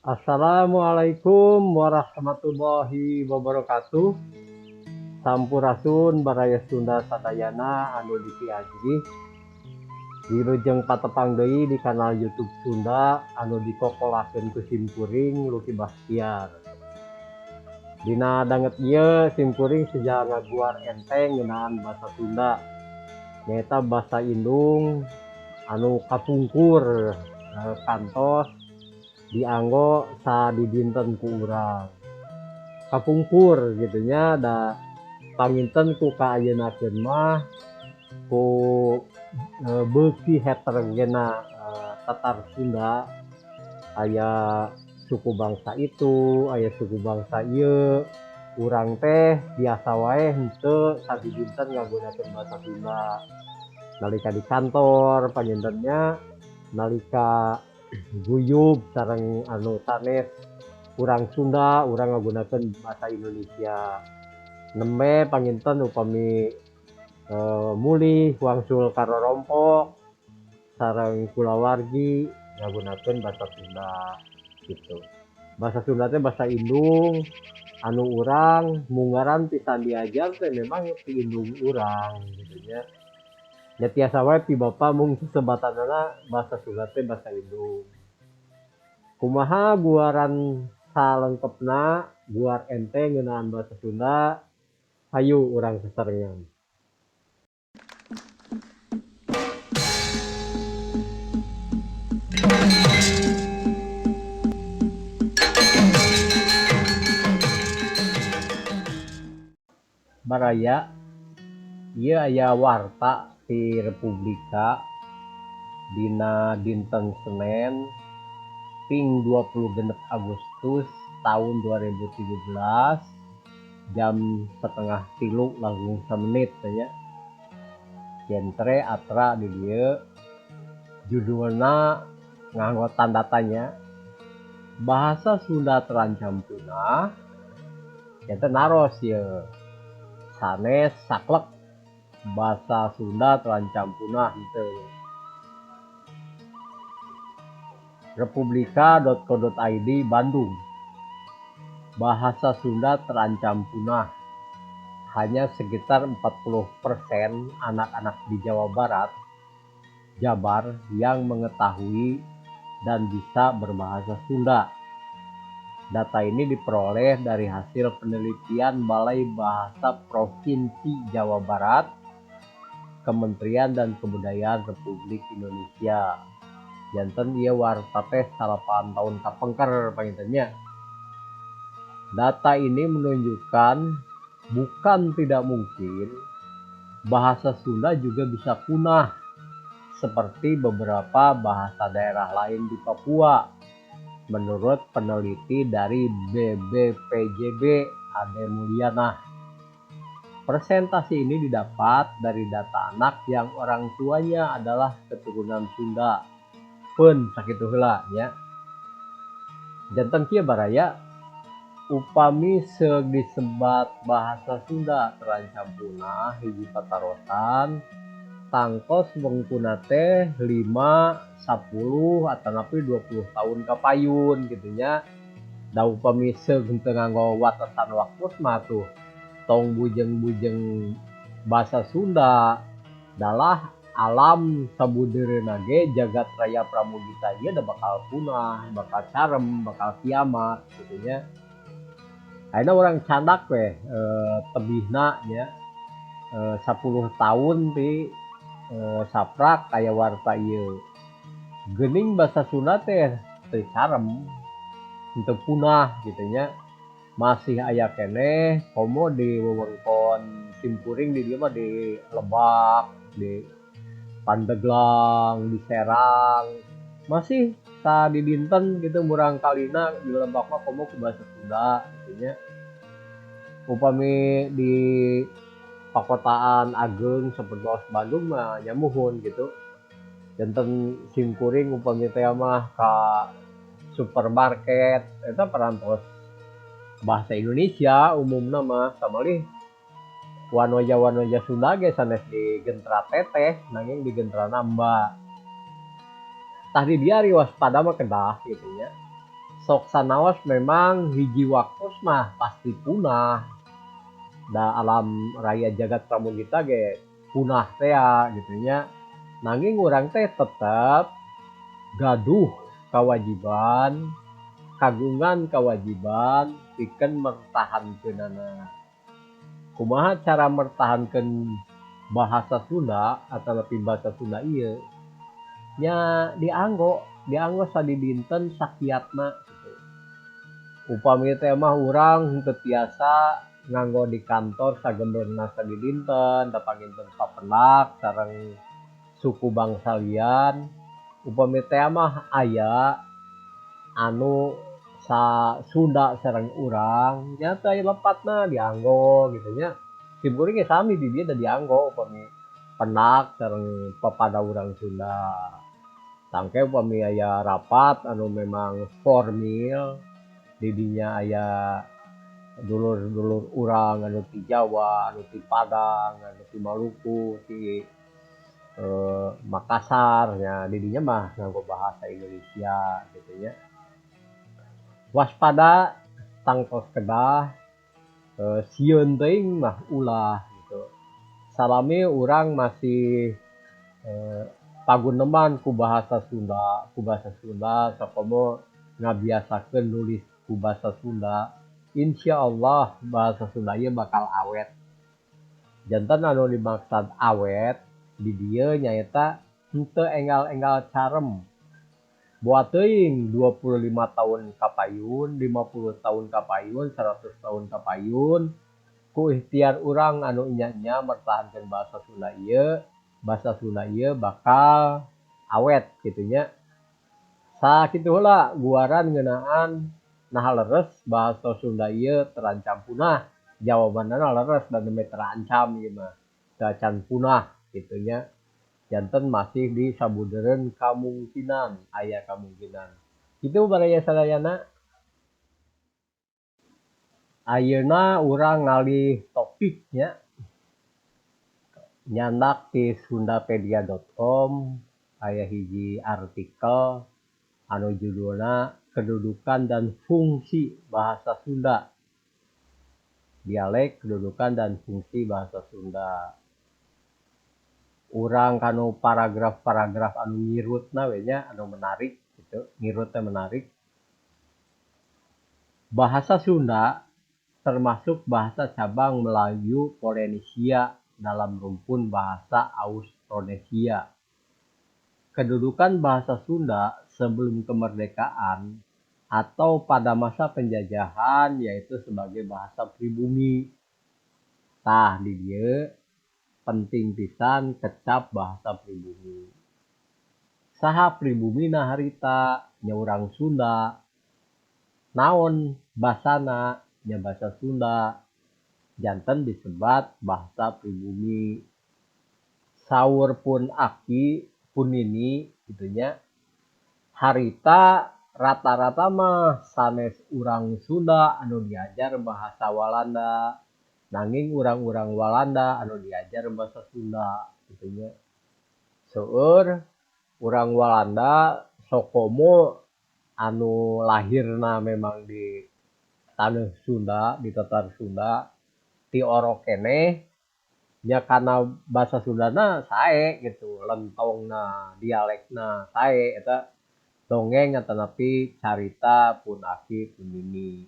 Assalamualaikum warahmatullahi wabarakatuh. Sampurasun baraya Sunda sadayana anu dipiajri. Wilujeng patepang deui di kanal YouTube Sunda anu dikokolakeun ku simkuring Lucky Bastiar. Dina danget ieu simkuring seja ngaguar enteng ngeunaan basa Sunda. Nyaeta basa indung anu kapungkur kantos dianggo sadidinten ku urang. Kapungkur gitu nya da panginten ku kaayeunakeun mah ku beuki heterogena tatar Sunda, aya suku bangsa itu, aya suku bangsa ieu. Urang teh biasa wae henteu sadidinten ngagunakeun basa Sunda. Nalika di kantor pangintennya, nalika guyub sareng anu sanes urang Sunda, urang ngagunakeun bahasa Indonesia. Nembe panginten upami mulih wangsul ka rorompok sareng kulawargi ngagunakeun basa Sunda gitu. Bahasa Sunda teh basa indung anu urang munggaran pisan diajar teh memang ti indung urang gitu nya. Nya tiasa wae ti bapa mung sesebatanana bahasa Sunda teh basa indung. Kumaha guaran salengkepna guar ente ngeunaan basa Sunda, hayu urang sasarengan. Baraya ieu aya warta ti Republika dina dinten Senin ping 26 Agustus tahun 2017 jam setengah tilu langkung samenit nya. Jentre atra di dieu judulna nganggo tanda tanya bahasa Sunda terancam punah. Janten naros ieu sanes saklek bahasa Sunda terancam punah henteu. Republika.co.id Bandung. Bahasa Sunda terancam punah. Hanya sekitar 40% anak-anak di Jawa Barat, Jabar yang mengetahui dan bisa berbahasa Sunda. Data ini diperoleh dari hasil penelitian Balai Bahasa Provinsi Jawa Barat, Kementerian dan Kebudayaan Republik Indonesia. Janten ieu warta teh 8 tahun kapengker pangintennya. Data ini menunjukkan bukan tidak mungkin bahasa Sunda juga bisa punah seperti beberapa bahasa daerah lain di Papua. Menurut peneliti dari BBPJB Ade Mulyana. Presentasi ini didapat dari data anak yang orang tuanya adalah keturunan Sunda. Pun sakitu heula nya. Janten kieu baraya upami seug disebat bahasa Sunda terancam punah hiji patarosan tangtos wengkuna teh 5, 10 atanapi 20 tahun kapayun gitu nya. Da upami seug henteu nganggo watesan waktu mah tuh tong bujeng-bujeng bahasa Sunda dalah alam sabudeureuna ge jagat raya pramugita ieu da bakal punah, bakal carem, bakal kiamat gitu nya. Ayeuna urang candak we tebihna nya 10 tahun ti saprak aya warta ieu. Geuning bahasa Sunda teh teu carem, henteu punah gitu nya. Masih aya keneh komo di wewengkon simkuring di dieu mah di Lebak, di Pandeglang, di Serang. Masih sadidinten gitu murang kalina di Lebak mah komo ku bahasa Sunda gitu nya. Upami di pakotaan ageung sapertos Bandung mah nya muhun gitu. Janten simkuring upami teh mah ka supermarket eta parantos bahasa Indonesia umumna mah samalih wanoja-wanoja Sunda ge sanes digentra teteh nanging digentra namba. Tah di dieu ari waspada mah kedah gitu nya. Sok sanaos memang hiji waktos mah pasti punah. Da alam raya jagat pramugita ge punah tea gitu nya. Nanging urang teh tetep gaduh kewajiban, kagungan kewajiban pikeun mertahankeunana. Kumaha cara mertahankeun bahasa Sunda atau lebih bahasa Sunda ieu? Nya dianggo, dianggo sadidinten sakiatna gitu. Upami teh mah urang henteu tiasa nganggo di kantor sagemblengna sadidinten, da panginten papendak sareng suku bangsa lian. Upami teh mah aya anu sa Sunda sareng urang nya teh lepatna dianggo gitu nya. Simkuring ge sami di dieu da dianggo upami pendak sareng papada urang Sunda. Tangke upami aya rapat anu memang formil di dinya aya dulur-dulur urang anu ti Jawa, anu ti Padang, anu ti Maluku, ti Makassar nya di dinya mah nganggo bahasa Indonesia gitu nya. Waspada tangtos kedah sieun teuing mah ulah gitu. Salami urang masih paguneman ku bahasa Sunda, ku bahasa Sunda sakomo ngabiasakeun nulis ku bahasa Sunda, insyaallah bahasa Sunda ieu bakal awet. Janten anu dimaksud awet di dieu nyaeta henteu enggal-enggal carem. Boa teuing 25 tahun kapayun, 50 tahun kapayun, 100 tahun kapayun, ku ikhtiar urang anu nya-nya mertahankeun bahasa Sunda ieu, bahasa Sunda ieu bakal awet kitu nya. Sakitu heula guaran ngeunaan naha leres bahasa Sunda ieu terancam punah. Jawabanna leres dan nembe terancam ieu mah, teu acan punah kitu nya. Janten masih di sabudeureun kamungkinan, aya kamungkinan. Kitu baraya sadayana. Ayeuna urang ngalih topik nya. Nyandak ti sundapedia.com aya hiji artikel anu judulna Kedudukan dan Fungsi Bahasa Sunda. Dialek, kedudukan dan fungsi bahasa Sunda. Urang kanu paragraf-paragraf anu ngirutna we nya, anu menarik gitu, ngirutna menarik. Bahasa Sunda termasuk bahasa cabang Melayu Polinesia dalam rumpun bahasa Austronesia. Kedudukan bahasa Sunda sebelum kemerdekaan atau pada masa penjajahan yaitu sebagai bahasa pribumi. Tah di dieu penting pisan kecap bahasa pribumi. Saha pribumina harita nya urang Sunda. Naon basana nya bahasa Sunda. Janten disebat bahasa pribumi. Saur pun aki pun nini kitu nya. Harita rata-rata mah sanes urang Sunda anu diajar bahasa Walanda. Nanging urang-urang Walanda anu diajar bahasa Sunda kitu nya. Seueur urang Walanda sokomo anu lahirna memang di taneuh Sunda, di tatar Sunda, ti orok keneh nya kana bahasa Sundana sae gitu, lentongna, dialekna sae eta dongeng atanapi carita pun aki pun nini.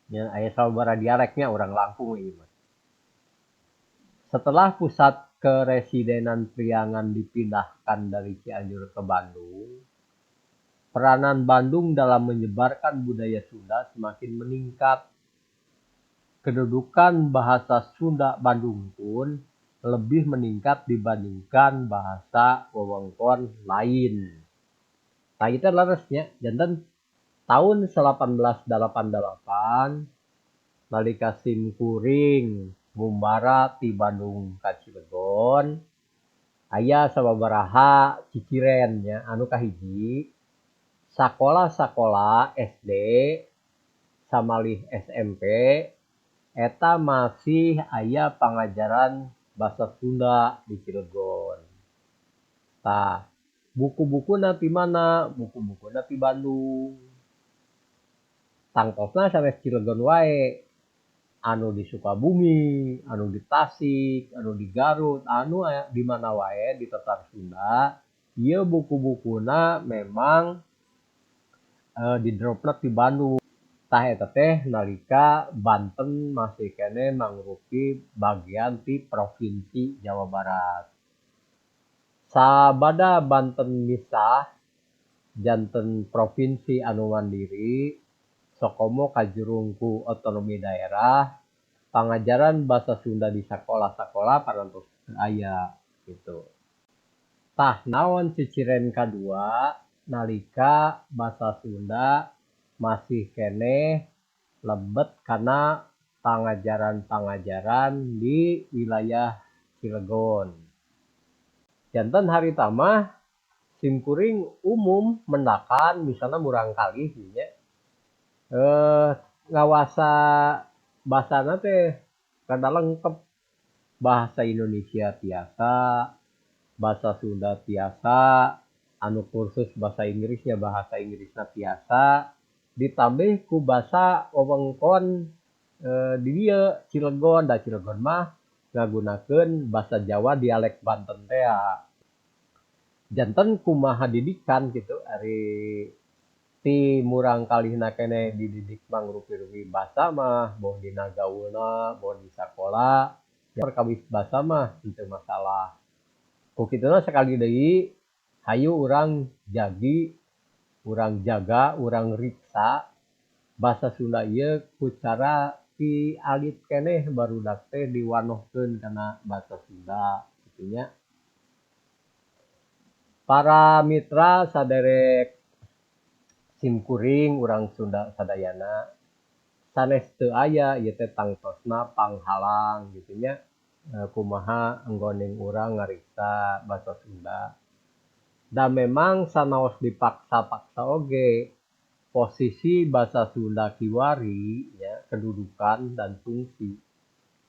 Nya aya sababaraha dialeknya urang Lampung ieu mah. Setelah pusat keresidenan Priangan dipindahkan dari Cianjur ke Bandung, peranan Bandung dalam menyebarkan budaya Sunda semakin meningkat. Kedudukan bahasa Sunda Bandung pun lebih meningkat dibandingkan bahasa wewengkon lain. Tah ieu teh leresnya janten tahun 1888 nalika simkuring ngumbara ti Bandung ka Cilegon aya sababaraha ciciren nya anu kahiji sakola-sakola SD samalih SMP eta masih aya pangajaran bahasa Sunda di Cilegon. Tah, buku-bukuna ti mana? Buku-bukuna ti Bandung. Tangtosna sanes Cilegon wae, anu di Sukabumi, anu di Tasik, anu di Garut, anu aya di mana wae di Tatar Sunda, ieu buku-bukuna memang didropna ti Bandung. Tah eta teh nalika Banten masih keneh mangrupi bagian ti Provinsi Jawa Barat. Sabada Banten misah janten provinsi anu mandiri, sokomo kajurung ku otonomi daerah, pangajaran basa Sunda di sakola-sakola parantos teu aya kitu. Tah naon ciciren kadua nalika basa Sunda masih keneh lebet kana pangajaran-pangajaran di wilayah Cilegon. Janten harita mah simkuring umum mendakan misalna murangkalih nya ngawasa basana teh rada lengkep, bahasa Indonesia tiasa, basa Sunda tiasa, anu kursus bahasa Inggris nya bahasa Inggrisna tiasa, ditambih ku basa wewengkon di dieu Cilegon, da Cilegon mah ngagunakeun basa Jawa dialek Banten tea. Janten kumaha didikan kitu ari ti murangkalihna keneh dididik mangrupi-rupi basa mah boh dina gaulna boh di sakola perkawis basa mah henteu masalah. Ku kituna sakali deui hayu urang jagi, urang jaga, urang riksa basa Sunda ieu ku cara ti alit keneh barudak teh diwanohkeun kana basa Sunda kitu nya. Para mitra saderek simkuring urang Sunda sadayana sanes teu aya ieu teh tangtosna panghalang kitu nya kumaha enggoning urang ngariksa basa Sunda. Da memang sanaos dipaksa-paksa oge posisi basa Sunda kiwari ya kedudukan dan fungsi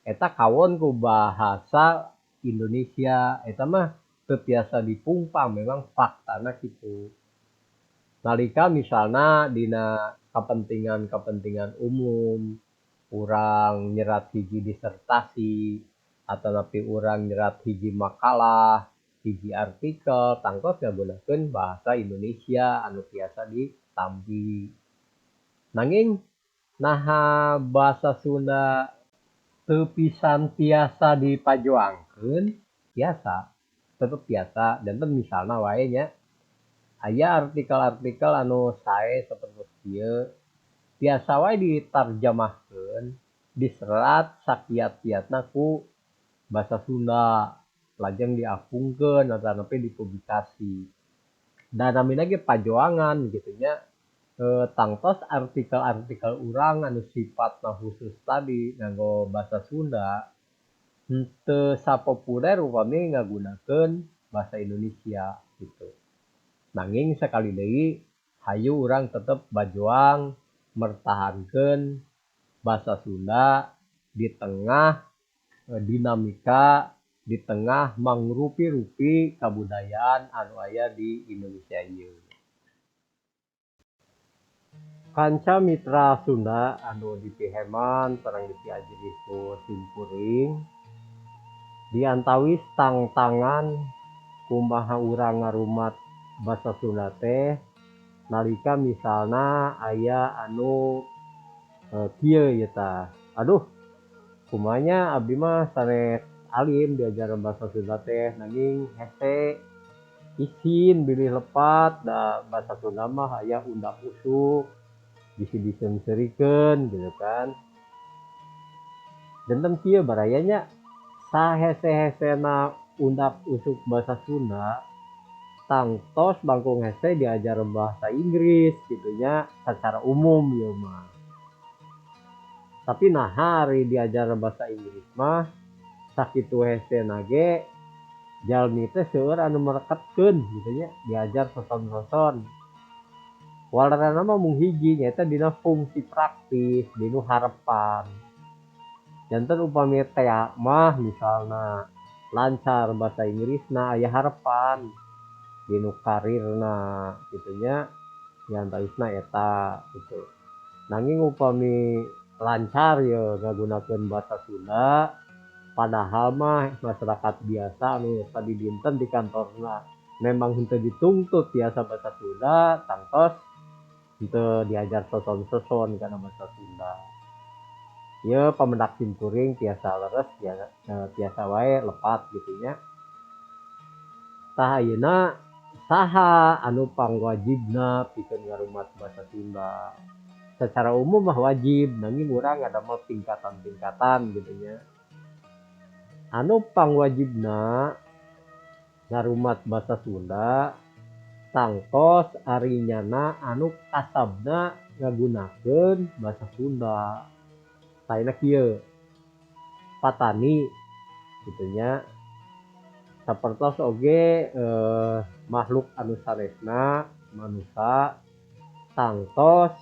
eta kawon ku bahasa Indonesia eta mah teu tiasa dipungpang, memang faktana kitu. Nalika misalna dina kepentingan-kepentingan umum urang nyerat hiji disertasi atanapi urang nyerat hiji makalah, hiji artikel, tangtos ngagunakeun bahasa Indonesia anu tiasa ditampi. Nanging naha bahasa Sunda teu pisan tiasa dipajoangkeun, tiasa, tetep tiasa. Janten misalna wae nya aya artikel-artikel anu sae sapertos kieu tiasa wae ditarjamahkeun, diserat sakiat-kiatna ku basa Sunda, lajeng diapungkeun atanapi dipublikasi. Da namina ge pajoangan kitu nya, tangtos artikel-artikel urang anu sifatna khusus tadi nganggo basa Sunda henteu sapopuler upami ngagunakeun bahasa Indonesia gitu. Nanging sakali deui hayu urang tetep bajoang mertahankeun basa Sunda di tengah dinamika, di tengah mangrupi-rupi kabudayaan anu aya di Indonesia ieu. Kanca mitra Sunda anu dipiheman sareng dipiajri ku simkuring, diantawis tangtangan kumaha urang ngarumat basa Sunda teh nalika misalna aya anu kieu ieu tah. Aduh, kumanya abdi mah sanes alim diajaran basa Sunda teh, nanging hese isin bilih lepat da basa Sunda mah aya undak usuk bisi diseungseurikeun gitu kan. Janten kieu baraya nya, sahese-hesena undak usuk basa Sunda tangtos langkung hese diajar bahasa Inggris gitu nya secara umum ieu mah. Tapi naha ari diajar bahasa Inggris mah sakitu hesena ge jalmi teh seueur anu mereketkeun gitu nya, diajar soson-soson. Walerana mah mung hiji nyaeta dina fungsi praktis, dinu harepan. Janten upami tea mah misalna lancar bahasa Inggrisna aya harepan dinu karirna gitu nya, diantawisna eta gitu. Nanging upami lancar ye ngagunakeun basa Sunda, padahal mah masyarakat biasa anu sadidinten di kantorna memang henteu dituntut tiasa basa Sunda, tangtos henteu diajar soson-soson kana basa Sunda. Ieu pamendak simkuring tiasa leres tiasa wae lepat kitu nya. Tah ayeuna saha anu pangwajibna pikeun ngarumat basa Sunda? Secara umum mah wajib, nanging urang ngadamel tingkatan-tingkatan kitu nya. Anu pangwajibna ngarumat basa Sunda tangtos ari nyana anu kasabna ngagunakeun basa Sunda. Tah kieu, patani kitu nya, sapertos oge makhluk anu sanesna manusa tangtos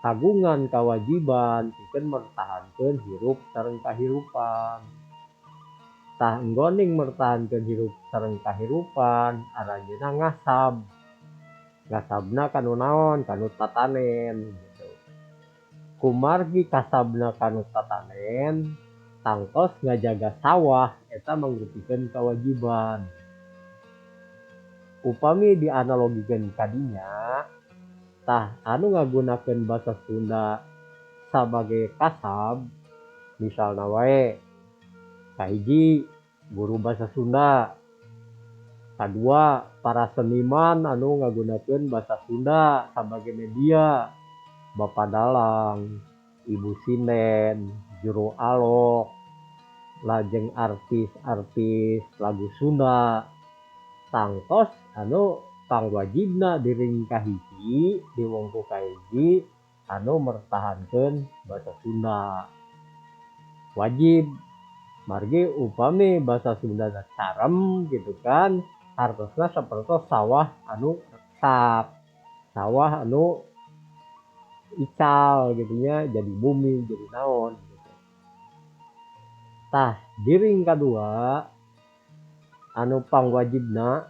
kagungan kawajiban pikeun mertahankeun hirup sareng kahirupan. Tah enggoning mertahankeun hirup sareng kahirupan aranjeunna ngasab. Ngasabna kanu naon? Kanu tatanen gitu. Kumargi kasabna kanu tatanen tangtos ngajaga sawah eta mangrupikeun kawajiban. Upami dianalogikeun kadinya, tah anu ngagunakeun basa Sunda sabagai kasab misalna wae kahiji guru basa Sunda, kadua para seniman anu ngagunakeun basa Sunda sabagai media, bapak dalang, ibu sinden, juru alok, lajeng artis-artis lagu Sunda, tangtos anu pangwajibna di ring kahiji di wungku kahiji anu mertahankeun basa Sunda. Wajib margi upami basa Sunda carem gitu kan, hartosna sapertos sawah anu resap, sawah anu ical gitu nya, jadi bumi jadi naon gitu. Tah di ring kadua anu pangwajibna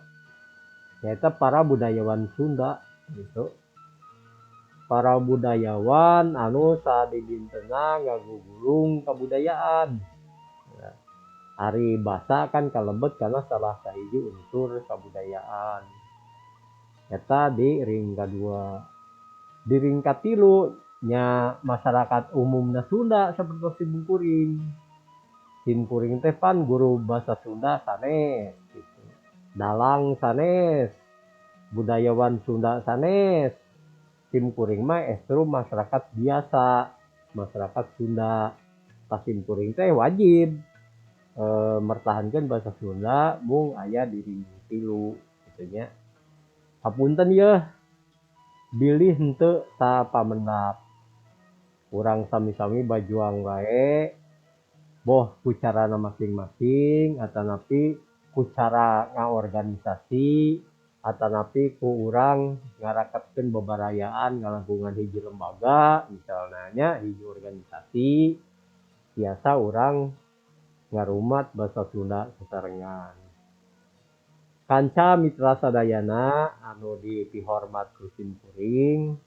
nyaeta para budayawan Sunda gitu. Para budayawan anu sadidintena ngagugulung kabudayaan. Ari basa kan kalebet kana salah sahiji unsur kabudayaan. Eta di ring kadua. Di ring katilu nya masyarakat umumna Sunda sapertos simkuring. Simkuring teh pan guru basa Sunda sanes gitu. Dalang sanes, budayawan Sunda sanes. Simkuring mah estru masyarakat biasa, masyarakat Sunda. Tah simkuring teh wajib mertahankeun basa Sunda mung aya di ring tilu kitu nya. Hapunten yeuh bilih henteu sapamendak. Urang sami-sami bajuang wae boh ku carana masing-masing atanapi ku cara ngaorganisasi atanapi ku urang ngaraketkeun bebarayaan ngalangkungan hiji lembaga misalna nya hiji organisasi biasa urang ngarumat basa Sunda sasarengan. Kanca mitra sadayana anu dipihormat ku simkuring,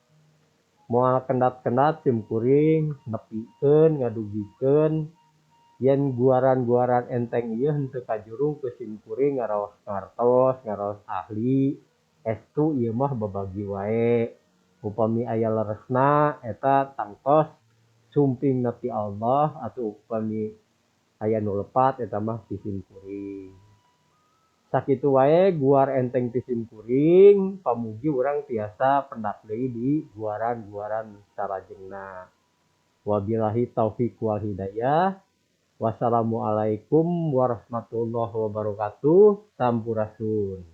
moal kendat-kendat simkuring nepikeun ngadugikeun yen guaran-guaran enteng ieu henteu kajurung ku simkuring ngaraos ngartos, ngaraos ahli, estu ieu mah babagi wae. Upami aya leresna eta tangtos sumpingna ti Allah atau upami aya nu lepat eta mah ti simkuring. Sakitu wae guar enteng ti simkuring, pamugi urang tiasa pendak deui di guaran-guaran salajengna. Wabillahi taufik wal hidayah. Wassalamualaikum warahmatullahi wabarakatuh. Sampurasun.